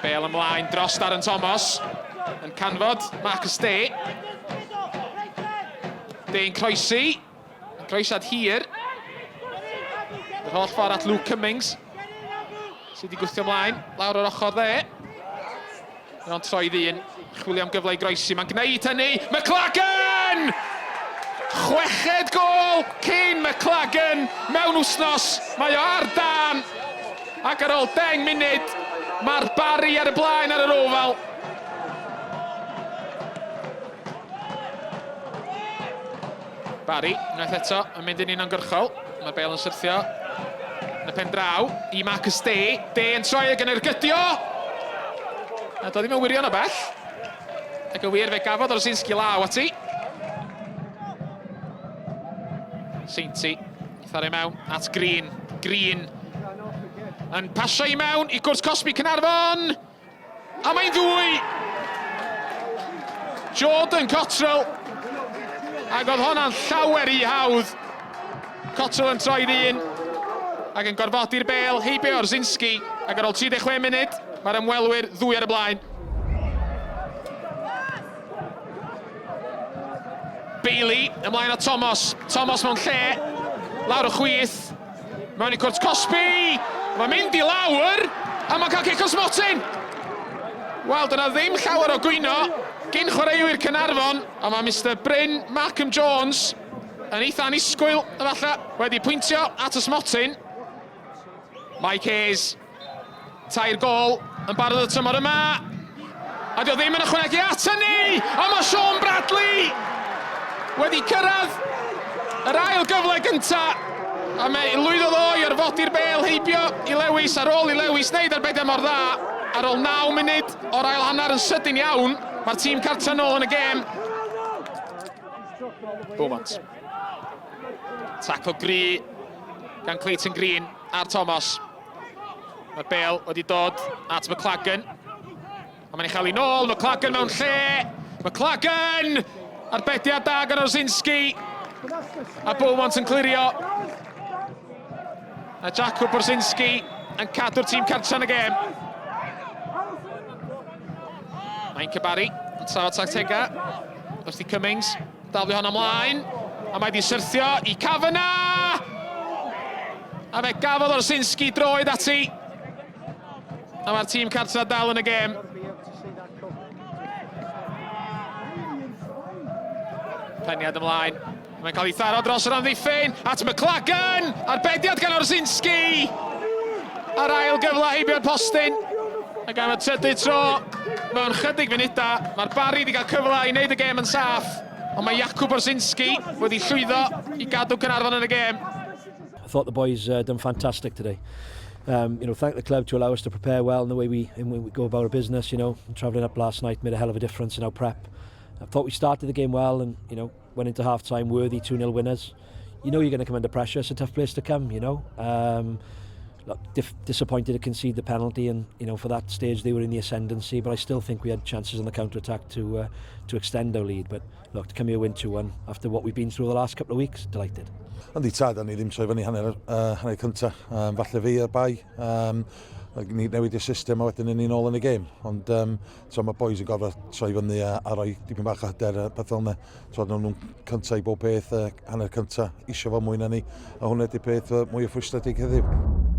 Bale ymlaen dros Darren Thomas. Yn canfod Marcus Day. Day'n croesi. Croesiad hir. Yr holl ffordd at Luke Cummings. Sydd wedi gwthio ymlaen lawr o'r ochr dde. Mae'n troi ddyn, chwilio am gyfle i groesi. Mae'n gwneud hynny. McLagan! Chweched gol cyn McLagan mewn wsnos. Mae o ar dan. Ac ar ôl 10 munud, mae'r Barri ar y blaen ar yr Oval. Barry, unwaith eto, yn mynd yn uniongyrchol. Mae'r bel yn syrthio yn y pen draw i Marcus Day. Day yn troi ag yn ergydio. Na, do ddim yn wirion o bell. Ac yn wir, fe gafodd Orzinski law ati. Seinti, thar i mewn at Green. Green yn pasio i mewn i gwrs cosbi Cynarfon. A mae'n ddwy! Jordan Cottrell. Ac oedd honna'n llawer i hawdd. Cottrell yn troi ddyn ac yn gorfodi'r bel heibio Orzinski. Ac ar ôl 36 munud, mae'r ymwelwyr ddwy ar y blaen. Bailey ymlaen at Thomas. Thomas mewn lle. Lawr y chwith. Mewn i cwrt cosbi! Mae'n mynd i lawr, a mae'n cael cic o smotyn! Wel, dyna ddim llawer o gwyno gyn chwaraewyr Caernarfon, a mae Mister Bryn Malcolm Jones yn eitha annisgwyl, efallai, wedi pwyntio at y smotyn. Mike Hayes, tair gol yn barod y tymor yma. A dio ddim yn ychwanegu at hynny! Ond mae Sean Bradley wedi cyrraedd yr ail gyfle gynta. A mae lwyddodd o i orfodi'r bel heibio i Lewis ar ôl i Lewis wneud arbediad mor dda. Ar ôl 9 munud o'r ail hanner yn sydyn iawn, mae'r tîm cartra nôl yn y gêm. Beaumont. Tackle gry gan Clayton Green ar Thomas. Mae'r bel wedi dod at McLagan. A mae'n ei chael ei nôl, McLagan mewn lle. McLagan! Arbediad da gan Orzinski. A Beaumont yn clirio. A Jakub Orzinski yn cadw'r tîm cartra yn y gêm. Mae'n Cybari yn trafod tactega. Wrth i Cummings daflu hon ymlaen. A mae di syrthio i Kavanagh! A fe gafodd Orsinski droed ati. A mae'r tîm cartra dal yn y gêm. Peniad ymlaen. Mae'n cael ei tharo dros yr amddiffyn at McLagan. Arbediad gan Orsinski. A'r ail gyfle heibio'r postyn. Ac am y trydydd tro mewn chydig funudau, mae'r Barri wedi cael cyfle i wneud y gêm yn saff. Ond mae Jakub Orsinski wedi llwyddo i gadw Caernarfon yn y gêm. I thought the boys uh, done fantastic today. Um, you know, thank the club to allow us to prepare well in the way we, in way we go about our business. You know, travelling up last night made a hell of a difference in our prep. I thought we started the game well and, you know, went into half time worthy 2-0 winners. You know you're going to come under pressure. It's a tough place to come, you know. Um, look, disappointed to concede the penalty and you know for that stage they were in the ascendancy but I still think we had chances on the counter attack to uh, to extend our lead but look to come here win 2-1 after what we've been through the last couple of weeks delighted Yndi tad, a ni ddim troi fyny hanner, uh, hanner cynta. Um, falle fi ar bai. Um, ni newid y system a wedyn ni'n ôl yn y gêm. Ond um, so mae boys yn gorfod troi fyny a, a rhoi dipyn bach o hyder a peth fel yna. So, nhw'n cynta i bob peth, uh, hanner cynta, isio fo mwy na ni. A hwnna ydy'r peth uh, mwy o ffwystredig heddiw.